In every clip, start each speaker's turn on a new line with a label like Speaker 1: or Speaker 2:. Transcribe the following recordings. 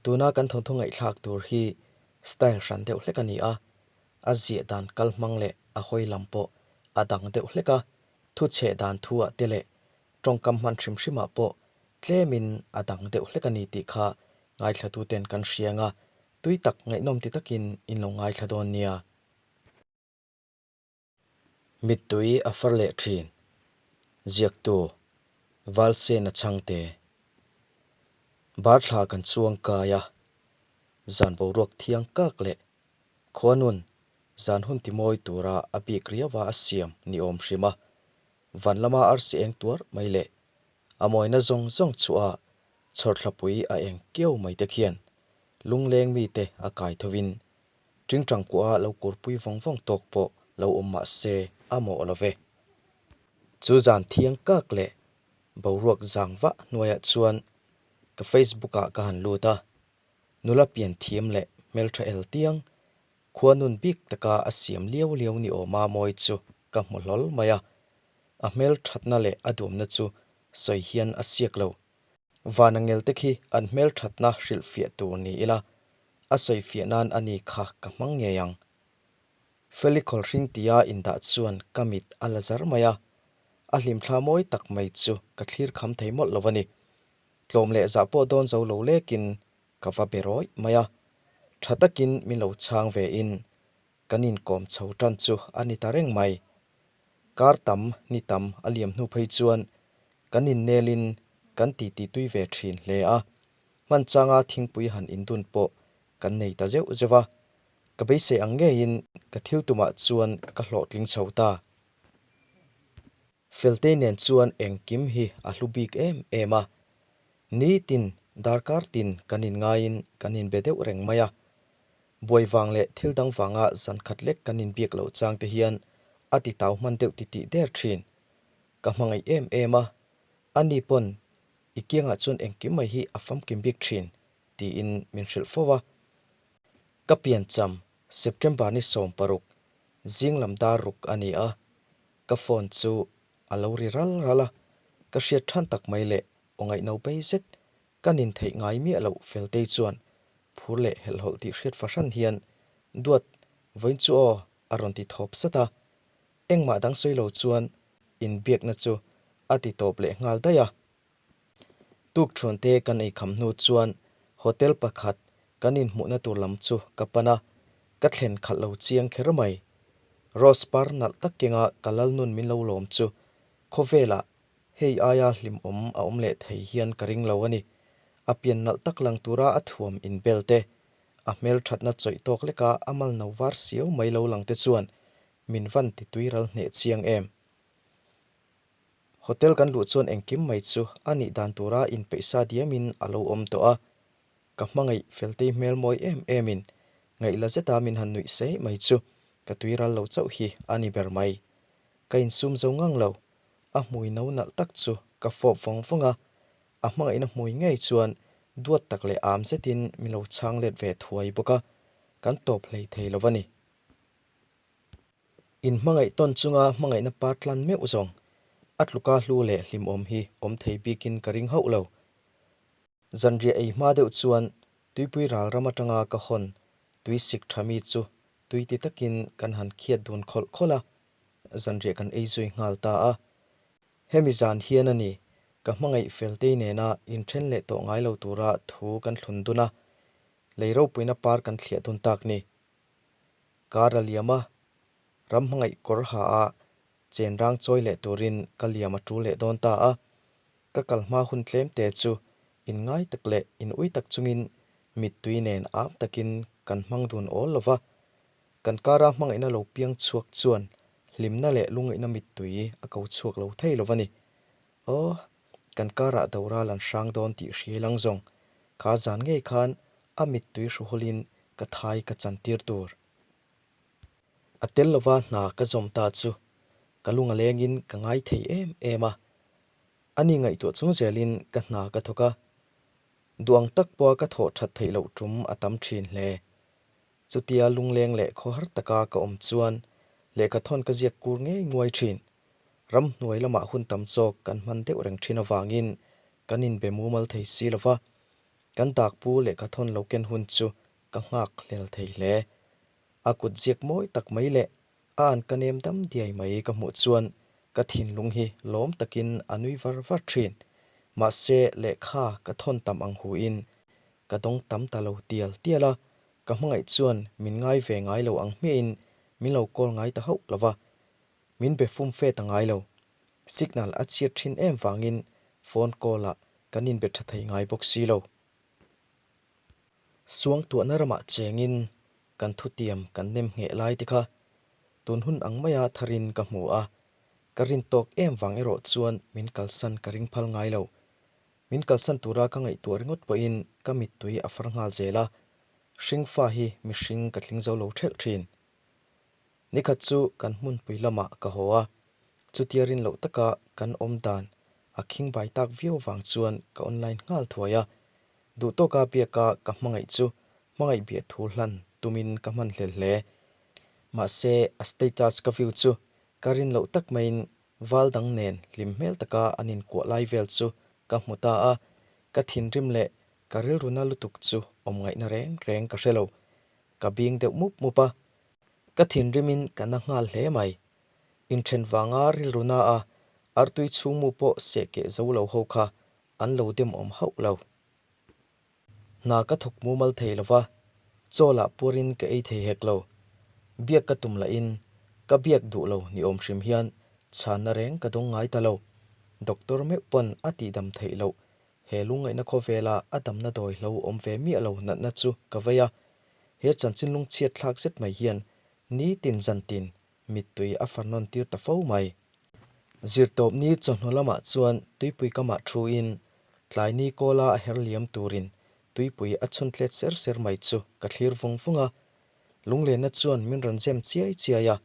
Speaker 1: Tuna kan thawnthu ngaihthlak tur hi style hran deuh hlek a ni a, a ziah dan kal hmang leh a hawi lam pawh a dang deuh hlek a, thu chheh dan thu ah te leh tawngkam hman hrim hrim ah pawh tlemin a dang deuh hlek a ni tih kha ngaithlatu ten kan hria ang a, tui tak ngaihnawm ti takin in lo ngaithla dawn nia. Mittui a far leh thin. Ziaktu, Valsena Chhangte. Bar thla kan chuang kai a, zan boruak thiang kak leh khuanun zan hun timawi tura a bik riauva a siam ni awm hrim a, van lama arsi eng tuar mai leh a mawina zawng zawng chhuah a chhawrthlapui a eng kiau mai te khian lungleng mite a kai thovin Tingtang kuah lo kurpui vawng vawng tawk pawh lo awm mah se a mawh lo ve. Chu zan thiang kak leh boruak zang vah hnuaiah chuan ka Facebook ah ka han lut a, nula pian thiam leh hmeltha el tiang khua nun bik taka a siam liau liau ni awma mawi chu ka hmu hlawl mai a, a hmelthatna leh a duamna chu sawi hian a siak lo. Vana ngelte khi an hmelthatna hrilhfiah tur ni ila, a sawifiah nan a ni kha ka hmang ngei ang. Feli khawlhring tia indah chuan ka mit a la zar mai a, a hlimthla mawi tak mai chu ka thlir kham thei mawlh lo a ni. Tlawm leh zah pawh dawn zo lo lekin ka va be rawih mai a, tha takin min lo chhang vein Kan inkawm chho tan chu a ni ta reng mai. Kar tam, ni tam a liam hnu phei chuan kan innelin kan titi tui ve thin hle a. Hman changa thingpui han indun pawh kan nei ta zeuh zeuh a. Ka beisei ang ngeiin ka thil tumah chuan ka hlawhtling chho ta. Feltei nen chuan engkim hi a hlu bik em em a, nitin darkar tin kan inngaiin kan inbe deuh reng mai a. Buai vang leh thil dang vanga zan khat lek kan inbiak loh chang te hian a ti tau hman deuh titih der thin. Ka hmangaih em em a, ani pawn i kiangah chuan engkim mai hi a famkim bik thin tiin min hrilh fo a. Ka piancham September ni 16 zing lam dar ruk a ni a, Ka phone chu a lo ri ral ral a, ka hriat than tak mai leh aw ngaihno bei zet ka nin theih ngai miah loh Feltei chuan phur leh helhhawlh tih hriat fahran hian Duat, vawiin chu aw a rawn ti thawp sat a, engmah dang sawi lo chuan inbiakna chu a ti tawp leh nghal daih a. Tukṭhuante kan ei kham hnu chuan hotel pakhat kan inhmuhna tur lam chu ka pan a, ka thlen khalh lo chiang kher mai. Rose par nalh tak kenga ka lalnun min lo lawm chu khawvelah hei aia hlimawm a awm leh thei hian ka ring lo a ni. A pian nalh tak lang tura a thuam inbel te, a hmelṭhatna chawih tawk leka a mal no var siau mai lo lang te chuan min van ti tuiral hneh chiang em. Hotel kan luh chuan engkim mai chu a nih dan tura inpeihsa diamin a lo awm tawh a, ka hmangaih Feltei hmel mawi em emin ngaihla zeta min han nuih sei mai chu ka tui ral lo chauh hi a ni ber mai. Ka insum zo ngang lo, a hmui no nalh tak chu ka fawp vawng vawng a, a hmangaihna hmui ngei chuan duat tak leh am zetin min lo chhang let ve thuai bawk a, kan tawp hlei thei lo a ni. In hmangaih tawn chunga hmangaihna par tlan meuh zawng a tluka hlu leh hlimawm hi awm thei bikin ka ring hauh lo. Zanriah ei hma deuh chuan tuipui ral ram atanga ka hawn tui sik tha mi chu tui ti takin kan han khiat dun khawlh khawlh a, zanriah kan ei zui nghal ta a. Hemi zan hian a ni, ka hmangaih Feltei nena inthen leh tawh ngai lo tura thu kan thlun dun a, lei ropuina par kan thliah dun tak ni. Kar a liam a, ram hmangaih kawr ha a chen rang chawi leh turin ka liam a tul leh dawn ta a. Ka kal hma hun tlem te chu inngai tak leh in ui tak chungin mittui nen am takin kan hmang dun awl lo va. Kan kara hmangaihna lo piang chhuak chuan hlimna leh lungaihna mittui a ko chhuak lo thei lo va ni. Aw, kan karah doral an hrang dawn tih hriai lang zawng. Kha zan ngei khan a mittui hruhawlin ka thai ka chantir tur. A tel lova hna ka zawm ta chu ka lung a lengin ka ngai thei em em a. Ani ngaihtuah chung zelin ka hna ka thawk a. Duang tak pawha ka thawh that theih loh tum a tam thin hle. Chutia lungleng leh khawhar taka ka awm chuan lehkhathawn ka ziak kur ngei nguai thin. Ramhnuai lamah hun tam zawk kan hman deuh reng thin avangin kan inbe mumal thei si lova. Kan dakpu lehkhathawn lo ken hun chu ka nghak hlel thei hle. A kut ziak mawi tak mai leh a an ka nem dam diai mai ka hmuh chuan ka thinlung hi lawm takin a nui var var thin. Mahse lehkha ka thawn tam ang hu in ka dawng tam ta lo tial tial a, ka hmangaih chuan min ngai ve ngai lo ang hmiahin min lo call ngai ta hauh lo va, min be fum fe ta ngai lo. Signal a chhiat thin em vangin phone call ah kan inbe tha thei ngai bawk si lo. Suangtuahna ramah chengin kan thutiam kan nem ngheh lai te kha tun hun ang maia tharin ka hmu a, ka rin tawk em vang erawh chuan min kalsan ka ring phal ngai lo. Min kalsan tura ka ngaihtuah ringawt pawhin ka mittui a far nghal zel a, hringfa hi mihring ka tling zo lo thelh thin. Nikhat chu kan hmunpui lamah ka haw a, chutia rin loh taka kan awm dan a khing bai tak viau vang chuan ka online nghal thuai a. Duh tawka biaka ka hmangaih chu hmangaih biah thu hlan tumin ka hman hlel hle. Mahse, a status ka view chu ka rin loh tak maiin val dang nen hlim hmel taka an inkuah lai vel chu ka hmu ta a, ka thinrim leh ka rilru na lutuk chu awm ngaihna reng reng ka hre lo. Ka bing deuh mup mup a, Ka thinrimin ka na nghal hle mai. Inthen vanga rilru na a artui chhungmu pawh seh keh zo lo ho kha an lo dem awm hauh lo. Hna ka thawk mumal thei lo va, chaw lah puarin ka ei thei hek lo. Biak ka tum lahin ka biak duh lo ni awm hrim hian chhanna reng ka dawng ngai ta lo. Doctor meuh pawn a tihdam theih loh he lungngaihna khawvela a damna dawi hlo awm ve miah lo natna chu ka vei a. He chanchin lungchhiat thlak zet mai hian nitin zantin mittui a far nawn tir ta fo mai. Zirtawpni chawhnu lamah chuan tuipui kamah thuin tlaini kawla a her liam turin tuipui a chhun tlet ser ser mai chu ka thlir vung vung a. Lunglenna chuan min rawn zem chiai chiai a,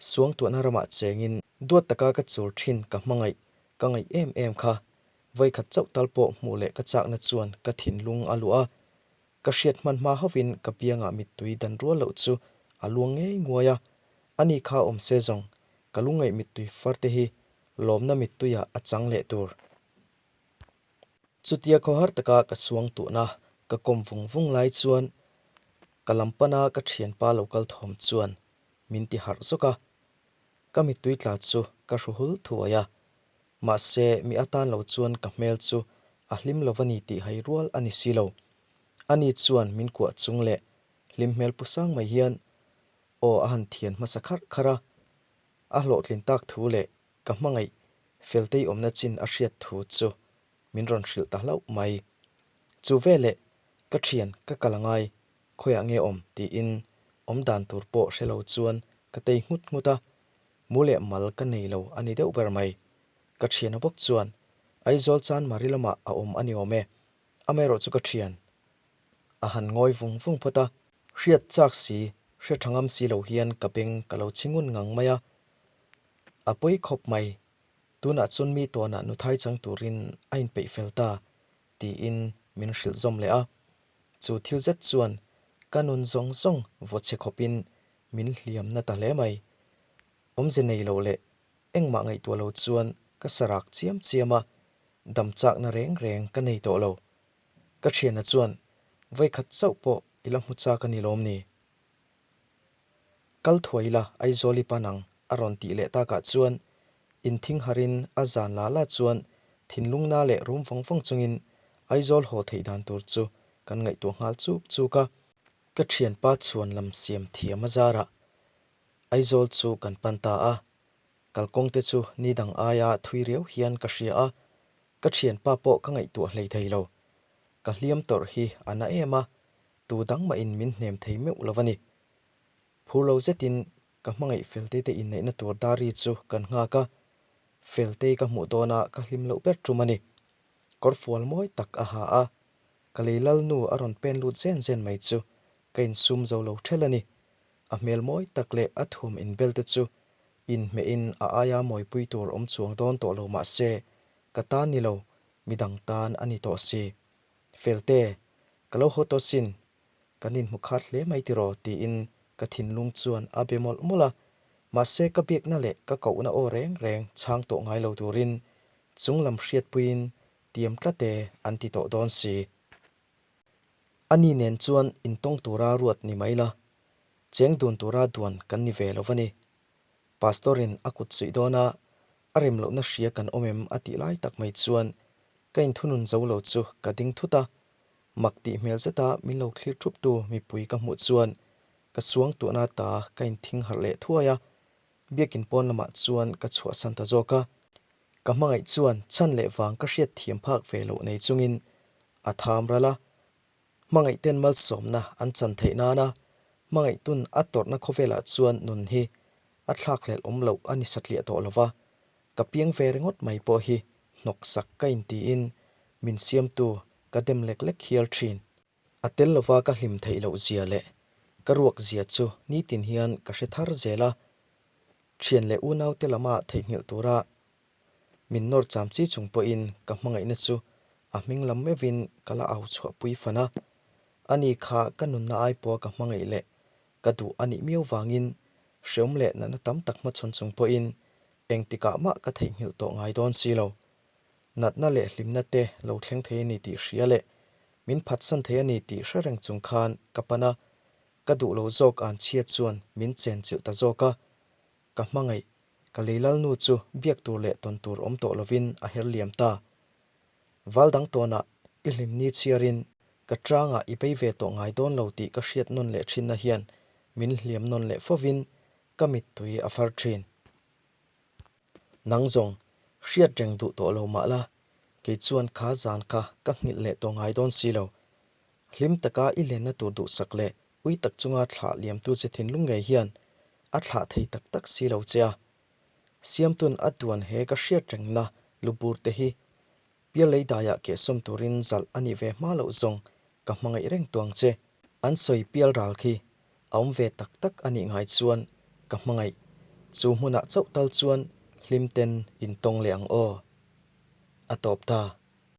Speaker 1: suangtuahna ramah chengin duat taka ka chul thin ka hmangaih ka ngaih em em kha vawikhat chauh tal pawh hmuh leh ka chakna chuan ka thinlung a luah a. Ka hriat hman hma hovin ka piangah mittui dan rual loh chu a luang ngei nguai a, ani kha awm se zawng ka lungngaih mittui far te hi lawmna mittuiah a chang leh tur. Chutia khawhar taka ka suang tuhna ka kawm vung vung lai chuan ka lam pana ka thianpa lo kal thawm chuan min ti harh zawk a, ka mittui tla chu ka hru hul thuai a, Mahse, mi atan lo chuan ka hmel chu a hlim lo va ni tih hai rual a ni si lo. Ani chuan min kuah chung leh hlim hmel pu sang mai hian aw a han thian hmasa kharh kharh a. A hlawhtlin tak thu leh ka hmangaih Feltei awmna chin a hriat thu chu min rawn hrilh ta hlauh mai. Chu veleh ka thian ka kal a ngai, khawiah nge awm tiin awm dan tur pawh hre lo chuan ka tei nghut nghut a. Mu leh mal ka nei lo a ni deuh ber mai. Ka thiana bawk chuan Aizawl Chanmari lamah a awm a ni awm e. Amaherawh chu ka thian a han ngawi vung vung phawt a. Hriat chak si, hre tha ngam si lo hian ka beng ka lo chhi ngun ngang mai a. A pawi khawp mai. Tunah chuan mi tawnah nuthai chang turin a inpeih fel ta tiin min hrilh zawm leh a. Chu thil zet chuan ka nun zawng zawng vaw chhe khawpin min hliam na ta hle mai. Awmze nei lo leh engmah ngaihtuah lo chuan ka sarak chiam chiam a, dam chakna reng reng ka nei tawh lo. Ka thiana chuan vawikhat chauh pawh i la hmu chak a ni lawm ni? Kal thuai ila Aizawl i pan ang a rawn tih leh takah chuan inthing harin a zan la la chuan thinlung na leh rum vawng vawng chungin Aizawl haw theih dan tur chu kan ngaihtuah nghal chuk chuk a. Ka thianpa chhuan lam siam thiam a zarah Aizawl chu kan pan ta a, kalkawng te chu ni dang aia thui riau hian ka hria a, ka thianpa pawh ka ngaihtuah hlei thei lo. Ka hliam tawrh hi a na em a, tu dang mahin min hnem thei meuh lo a ni. Phur lo zetin ka hmangaih Feltei te inneihna tur diary chu kan nghak a, Feltei ka hmuh dawna ka hlim loh ber tum a ni. Kawrfual mawi tak a ha a, Ka lei lalnu a rawn pen lut zen zen mai chu ka insum zo lo ṭhelh a ni. A hmel mawi tak leh a thum inbel te chu inhmehin a aia mawipui tur awm chuang dawn tawh lo mah se, ka tan ni lo, midang tan a ni tawh si. Felte, ka lo haw tawh sin, kan inhmu khat hle mai tiraw tiin ka thinlung chuan a be mawlh mawlh a. Mahse ka biakna leh ka kohna aw reng reng chhang tawh ngai lo turin chunglam hriatpuiin Tiam tlat e, an ti tawh dawn si. Ani nen chuan intawng tura ruat ni mai la, cheng dun tura duan kan ni ve lo va ni. Pastor-in a kut suih dawn a, a rem lohna hria kan awm em a tih lai tak mai chuan ka inthunun zo lo chu ka ding thut a, mak tih hmel zeta min lo thlir thuptu mipui ka hmuh chuan ka suang tuhna ta ka inthing harh leh thuai a, biakin pawn lamah chuan ka chhuahsan ta zawk a. Ka hmangaih chuan chhan leh vang ka hriat thiam phak ve loh nei chungin a tham ral a, hmangaihten malsawmna an chan theih nana hmangaihtun a tawrhna khawvelah chuan nun hi a thlakhlelh awm loh a ni satliah tawh lo va, ka piang ve ringawt mai pawh hi hnawksak ka intiin min siamtu ka dem lek lek hial thin. A tel lova ka hlim theih loh zia leh ka ruak zia chu nitin hian ka hre thar zel a, thian leh unaute lama theihnghilh tura min nawr cham chi chung pawhin ka hmangaihna chu a hming lam meuhin ka la au chhuahpui fan a. Ani kha ka nunna ai pawha ka hmangaih leh ka duh a nih miau vangin hreawm leh natna tam tak hmachhawn chung pawhin engtikah mah ka theihnghilh tawh ngai dawn si lo. Natna leh hlimna te lo thleng thei a ni tih hria leh min phatsan thei a ni tih hre reng chung khan ka pan a, ka duh lo zawk an chhia chuan min chenchilh ta zawk a. Ka hmangaih, ka lei lalnu chu biak tur leh tawn tur awm tawh lovin a her liam ta. Val dang tawnah i hlimni chhiarin ka tangah i bei ve tawh ngai dawn lo tih ka hriat nawn leh thinna hian min hliam nawn leh fovin ka mittui a far thin. Nang zawng, hriat reng duh tawh lo mah la, kei chuan kha zan kha ka nghilh leh tawh ngai dawn si lo. Hlim taka i lenna tur duhsak leh ui tak chunga thlah liamtu che thinlung ngei hian a thlah thei tak tak si lo che a. Siamtun a duan he ka hriat rengna lubur te hi Piallei daiah kehsawm turin zalh a nih ve hma loh zawng ka hmangaih reng tuang che. An sawi pial ral khi a awm ve tak tak a nih ngai chuan ka hmangaih. Chu hmunah chauh tal chuan hlim ten intawng leh ang aw. A tawp ta.